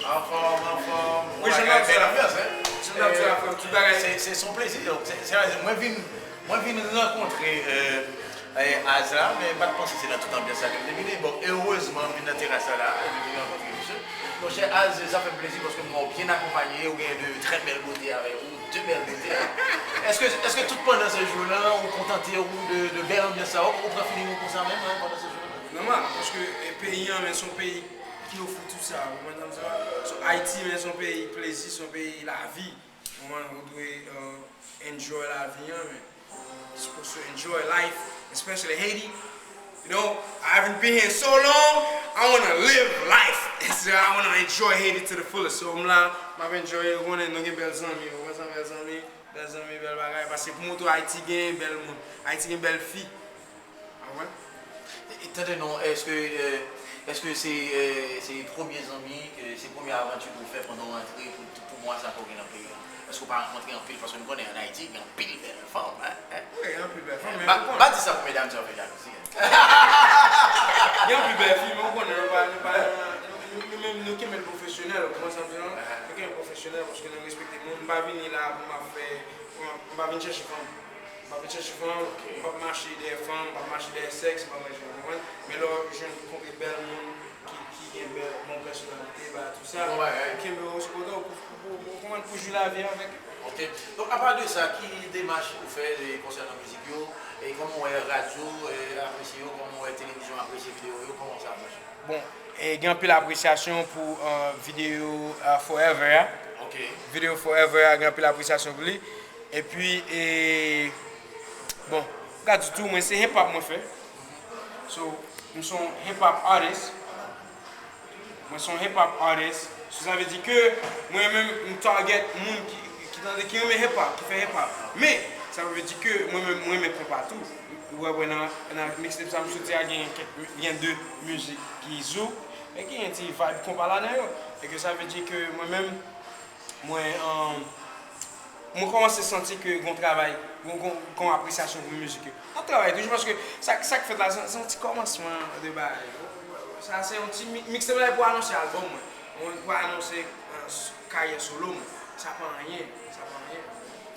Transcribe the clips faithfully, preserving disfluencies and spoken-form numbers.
Anfòm, anfòm. Wi, jan n ap di la, frè m, tout bagay. Se, se yon plezi. Donk, se, se, mwen vin, mwen vin rankontre, euh, eh, Az la, men m pa t panse se nan tout anbyans sa ke m te vini. Bon, erezman, m vin nan teras la, la, e m vin rankontre misye. Monchè Az, sa fè m plezi paske m wè w byen akonpaye, ou gen de trè bèl bote avèk ou, de bèl bote. Èske, èske tout pandan sejou la, ou kontante ou de, de bèl anbyans sa, ou, ou pran feeling ou konsa menm, hein, pandan sejou la? Nòmal, paske, e, peyi an, men se yon peyi ki ofri tout sa, ou konprann sa m di la? So, Ayiti, men se yon peyi plezi, se yon peyi lavi. Ou konprann, ou dwe, euh, enjoy lavi an, men supposed to enjoy life, especially Haiti. You know, I haven't been here so long. I wanna live life. So I wanna enjoy Haiti to the fullest. So m la, m ap enjoy, ou konnen, nou gen bèl zanmi, ou konn sa, bèl zanmi, bèl zanmi, bèl bagay. Paske pou montre Ayiti gen bèl moun, Ayiti gen bèl fi. Ou konprann? E, e, tande non, èske, euh, èske se, euh, se premye zanmi, ke se premye avanti ke w fè pandan w rantre pou, pou mwa sa ke w gen nan peyi a? Èske w pa rankontre anpil, paske m konnen ann Ayiti gen anpil bèl fanm, hein, hein? Wi, gen anpil bèl fanm, men ba, ou konnen, ba di sa pou medam sa yo fè jalouzi, hein. Gen anpil bèl fi, men ou konnen, nou pa, nou pa, nou, nou, nou menm, nou kenbe l pwofesyonèl, ou konprann sa m di la? Nou kenbe l pwofesyonèl, paske nou respekte moun. M pa vini la pou m ap fè, pou m ap, m pa vin chèche fanm. M pa vin chèche fanm, m p ap mache dèyè fanm, m p ap mache dèyè sèks, m p ap mache, ou konprann? Men lè w jwenn kontre bèl moun ki, ki gen bèl, bon pèsonalite, bagay tou sa, ou kenbe yo sou kote w pou, pou, pou, pou, ou konprann, pou jwi lavi avèk yo. Ok. Donk, apa de sa, ki demach ou fè, e, konsènan mizik yo? E kòman w wè radyo, e, apresye yo? Kòman w wè televizyon apresye videyo yo? Kòman sa ap mache? Bon, e, gen anpil apresyasyon pou, e, videyo, e, Forever a. Ok. Videyo Forever a, gen anpil apresyasyon pou li. Epi, e, bon, m ka di tou, mwen se hip hop mwen fè. So, m se yon hip hop artist. Mwen se yon hip hop artist. So, sa vle di ke mwen menm, m target moun ki, ki tande, ki renmen hip hop, ki fè hip hop. Men, sa pa vle di ke mwen menm, mwen renmen konpa tou. Ou wè, wè nan, nan mixtape sa m soti a, gen kèk, gen de mizik ki zouk, men gen yon ti vibe konpa ladan yo. E ke sa vle di ke mwen menm, mwen, um, mwen kòmanse santi ke gon travay, gon, gon, gon apresyasyon pou mizik yo. N ap travay toujou, paske sa, sa k fèt la, se, se yon ti kòmansman de bagay. Sa se yon ti mi-, mixtape la pou anonse albòm mwen. Mwen pou anonse, euh, s-, karyè solo mwen. Sa pa anyen, sa pa anyen.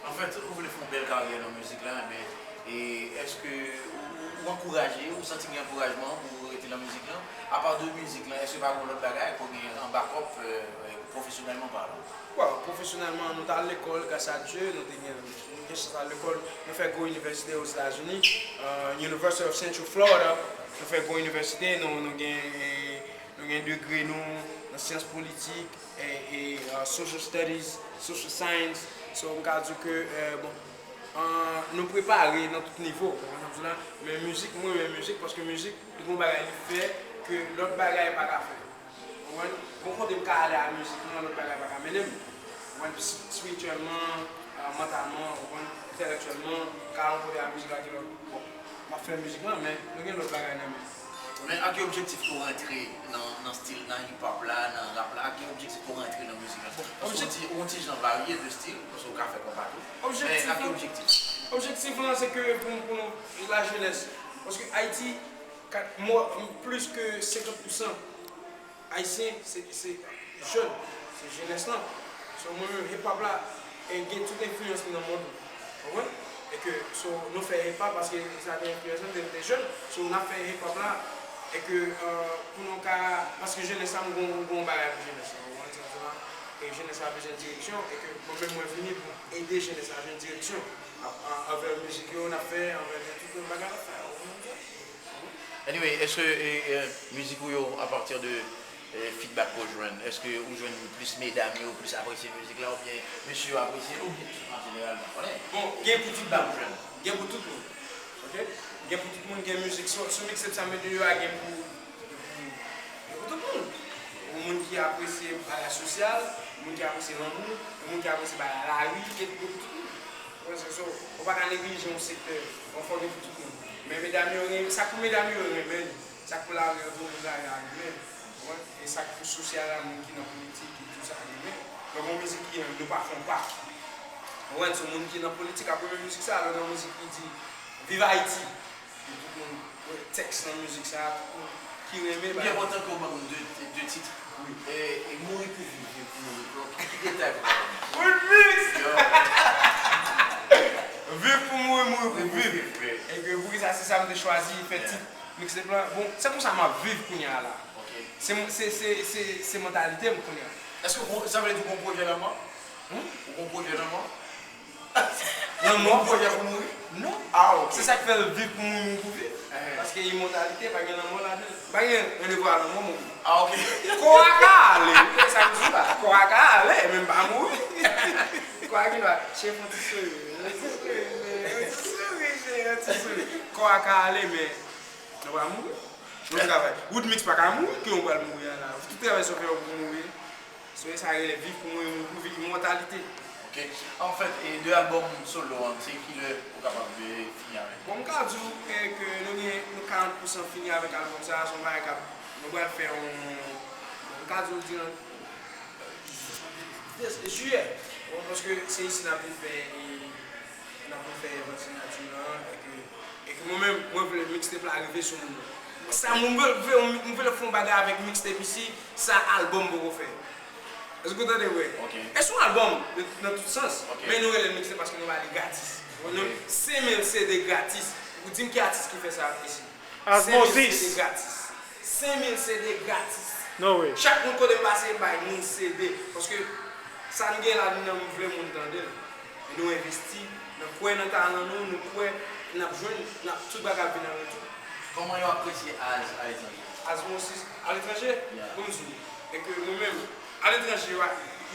Anfèt, ou vle fè yon bèl karyè nan mizik la, men, e èske ou, ou, ou ankouraje, ou santi gen ankourajman pou ou rete nan mizik lan? Apa de mizik lan, èske pa gen lòt bagay ke w gen an bakòp, euh, pwofesyonèlman palan? Bon, pwofesyonèlman, nou t al lekòl, gras a Dye, nou te gen, nou gen chans al lekòl. Nou fè gwo inivèsite Ozetazini, euh, University of Central Florida. Nou fè gwo inivèsite, nou, nou gen, nou gen degre nou nan syans politik, e, e, euh, social studies, social science. So, m ka di ke, euh, bon, euh, nou prepare nan tout nivo, ou konprann sa m di la? Men mizik, mwen renmen mizik, paske mizik, li gon bagay li fè ke lòt bagay pa ka fè. Ou konprann? Gon kote m ka ale a mizik lan, lòt bagay pa ka mennen m. Ou konprann? Pi-, espirityèlman, ah, mantalman, ou konprann? Entèlèktyèlman, m ka ale yon kote a mizik la ki lòt. Bon, m ap fè mizik lan, men nou gen lòt bagay nan men. Men ak ki objektif ke w rantre nan, nan stil, nan hip hop la, nan rap la? Ak ki objektif ke w rantre nan mizik la? Paske ou ti, ou ti jan varye de stil, paske w ka fè konpa tou. Men ak ki objektif? Objektif lan, se ke pou, pou nou, la jenès. Paske Ayiti, kat, mò, plis ke senkant pousan Ayisyen, se, se jèn, se jenès lan. So, mwen menm, hip hop la, e, gen tout enfliyans li nan mwen tou. Ou konprann? E ke, so, nou fè hip hop paske sa te enfliyans nou, te, te jèn. So, n ap fè hip hop la, e ke, euh, pou nou ka, paske jenès la, m gon, m gon bagay pou jenès la. Ou konprann sa m di la? E jenès la bezwen direksyon, e ke mwen menm, mwen vini pou ede jenès la jwenn direksyon. A, a, anvè mizik yo, n ap fè, anvè tout bagay n ap fè. Ou konprann sa? Anyway, èske, e, e, mizik ou yo, apati de, e, feedback ke w jwenn, èske ou jwenn plis medam yo plis apresye mizik la, oubyen mesye yo apresye l, oubyen tout an jeneral, m pa konnen? Bon, gen pou tout moun. Gen pou tout moun. Ok? Gen pou tout moun, gen mizik. Sou, sou mixtape sa m mete yo a, gen pou, gen pou, gen pou tout moun. Gen moun ki apresye bagay sosyal, moun ki apresye lanmou, moun ki apresye bagay lari, gen, gen pou tout moun. Ou konprann sa? So, ou pa ka neglije yon sektè. Bon, fò gen pou tout moun. Men medam yo renmen, sa k pou medam yo renmen li. Sa k pou lari yo tou, lari a renmen. Ou konprann? E sa k pou sosyal la, moun ki nan politik e tou sa renmen. Donk, yon mizik ki, nou pa fè yon pa. Ou konprann? Se moun ki nan politik ap renmen mizik sa, lè w nan mizik ki di, Viv Ayiti! Pou tout moun wè tèks nan mizik sa, pou, ki renmen Mwen bagay. Kontan ke w ban m de, de tit. E, e Mouri pou viv, viv pou mouri. Donk, ki detay pou Good mix! Viv pou mouri, mouri pou viv. E ke poukisa se sa m te chwazi fè tit mixtape la. Bon, se konsa m ap viv kounye a la. Se, se, se, se, se mantalite m kounye a. Èske w, sa vle di w gon pwojè lanmò? Ou gon pwojè lanmò? Lanmò? Pwojè pou mouri? Non. Ah, ok. Se sa k fè l viv pou mouri, mouri pou viv. Paske imòtalite, pa gen lanmò ladan l. Pa gen randevou a lanmò, mouri. Ah, ok. Kò a ka ale, wi, sa m di w la. Kò a ka ale, men m pa mouri. Kò a gen dwa chèf yon ti souri. Yon ti souri, yon ti souri, cheri, yon ti souri. Kò a ka ale, men nou pa mouri. Nou travay. Woodmix pa ka mouri, ke yon pral mouri a la. Tout travay sa w fè yo pou mouri. So, e sa rele viv pou mouri, mouri pou viv, imòtalite. Ok. Anfèt, e de albòm solo an, se kilè ou kapab fini avèk? Bon, m ka di w eh, ke nou gen nou karant pousan fini avèk albòm sa a, se yon bagay k ap, nou pral fè yon, m ka di w diran jiyè. Bon, paske se isi n ap vin fè, e, n ap vin fè vant siyati lan, e ke, e ke mwen menm, mwen vle mixtape la rive sou moun yo. Sa moun vle, vle, m vle fè yon bagay avèk mixtape isi, sa albòm poko fè. Èske w tande vre? Ok. E se yon albòm de- nan tout sans. Ok. Men nou rele l mixtape paske nou ba li gratis. Nou, senk mil CD gratis. Ou di m ki atis ki fè sa isi? Asmosis. Senk mil CD gratis. Senk mil CD gratis. No way. Chak moun kote m pase, m bay moun CD. Paske sa n gen la, nou vle moun tande l. E nou envesti, nou kwè nan talan nou, nou kwè n ap jwenn, n ap tout bagay ap vin an retou. Kòman yo apresye Az aletranje? Asmosis aletranje? Yeah. Bon, m di w, e ke mwen menm, aletranje, yo,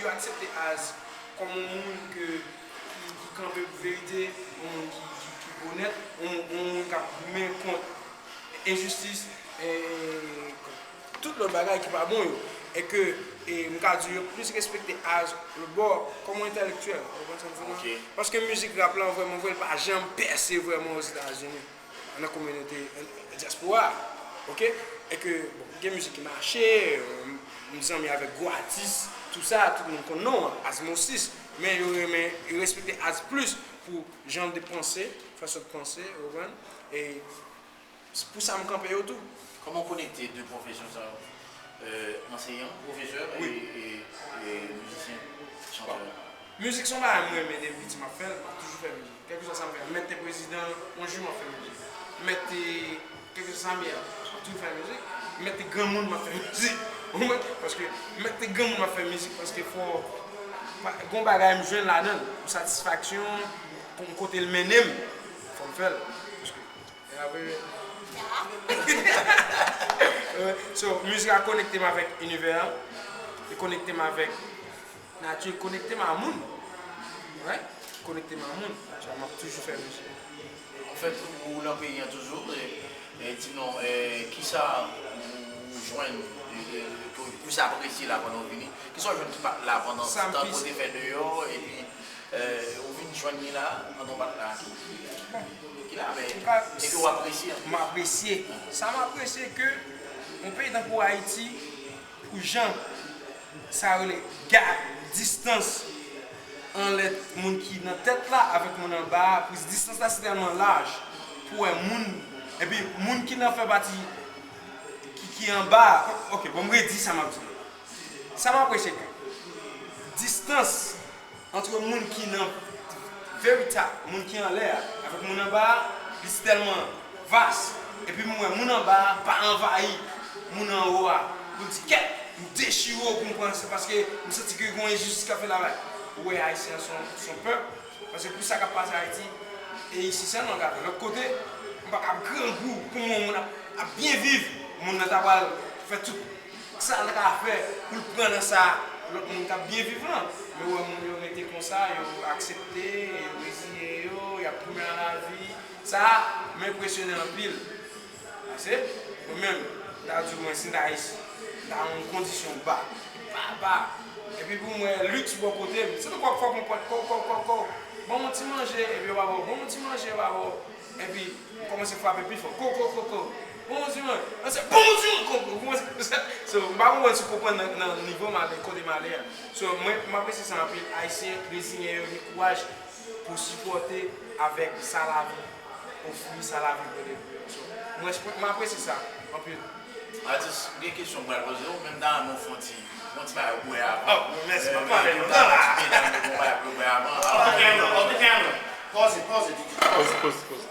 yo aksepte Az kòm yon moun ke, ki, ki kanpe pou verite, yon moun ki, ki, ki onèt, yon, yon moun k ap goumen kont enjistis, e, tout lòt bagay ki pa bon yo. E ke, e, m ka di yo plis respekte Az lòt bò kòm yon entèlektyèl. Ou konprann sa m di la? Ok. Paske mizik rap la, vrèman vre, l pa janm pèse vrèman Ozetazini. Nan kominote, euh, dyaspora a, ok? E ke, bon, gen mizik ki mache, euh, m zanmi avèk gwo atis, tou sa, tout moun konn non an, Asmosis. Men yo renmen, yo respekte Az plis pou jan l te panse, fason l panse, ou konprann? E se pou sa m kanpe yo tou. Kòman w konekte de pwofesyon sa yo? Euh, anseyan, pwofesè e, e, e mizisyen, chantè. Mizik se yon bagay mwen renmen depi piti m ap fè l, m ap toujou fè mizik. Kèlkeswa sa m fè, m mèt te prezidan, yon jou m ap fè mizik. M mèt te, kèlkeswa sa m ye a, m ap toujou fè mizik. M mèt te granmoun, m ap fè mizik. Ou konprann? Paske m mèt te granmoun, m ap fè mizik paske fò, pa- gon bagay m jwenn ladan l, yon satisfaksyon, pou m kote l mennen m, fò m fè l. Paske, e apre, so, mizik la konekte m avèk inivè an, li konekte m avèk nati, konekte m a moun. Right? Konekte m a moun. So, m ap toujou fè mizik. Anfèt, ou nan peyi an toujou, e, e, di nou, e, kisa ou jwenn, e, e, ke ou plis apresye la pandan w vini? Kisa w jwenn ki pa t la pandan Sa m tan plis- kote fè deyò, epi, e, ou vin jwenn li la, pandan w pa t la, ki, ki la, men, Ka- e ke w apresye? M apresye. Sa m apresye ke yon peyi tankou Ayiti, pou jan sa rele gap, distans anlè moun ki nan tèt la avèk moun anba a, pou distans la si tèlman laj pou wè moun, epi moun ki nan fè pati ki, ki anba a, ok, bon, m redi sa m ap di. Sa m apresye ke distans antre moun ki nan very top, moun ki anlè a, avèk moun anba a, li si tèlman vas. Epi m wè moun anba a pa anvayi moun anwo a. Pou di kèt, m dechire w pou m pran sa, paske m santi ke gon enjistis k ap fèt la. Ou wè Ayisyen an se yon, se yon pèp, paske pou sa k ap pase Ayiti, e isi sèlman k ap fèt. Lòt kote, m pa ka grangou pou m wè yon moun ap, ap byen viv, moun nan ta pral fè tout sa l ka fè pou l pran nan sa lòt moun k ap byen viv lan. Men w wè moun yo rete konsa, yo aksepte, yo reziye yo, y ap goumen a lavi. Sa, m enpresyone anpil. Paske, mwen menm, m ta di w mwen, si m ta isi, m ta nan yon kondisyon ba, ba, ba. Epi pou m wè liks bò kote m, se tankou w ap fòk yon pòt, kò, kò, kò, kò. Ban m yon ti manje, epi yo pa ba w, ban m yon ti manje, yo pa ba w. Epi, m kòmanse frape pi fò. Ko, ko, ko, ko. Bon, di mwen. Mwen se, bon, di mwen, ko, ko. Kòmanse, so, m pa konprann si w konprann nan, nan nivo m ale, kote m ale a. So, mwen, m apresye sa anpil. Ayisyen reziyen yo, gen kouraj pou sipòte avèk sa lavi ofri, sa lavi pote pou yo. So, mwen, m apresye sa anpil. Atis, gen kesyon m pral poze w, men m ta renmen w fè yon ti, yon ti bagay pou w bwè avan. Oh, mèsi, m ap pale non, nan la. Ti medam yo, bon bagay pou yo bwè avan. Off the camera, off the camera. Pause it, pause it. Pause, pause, pause.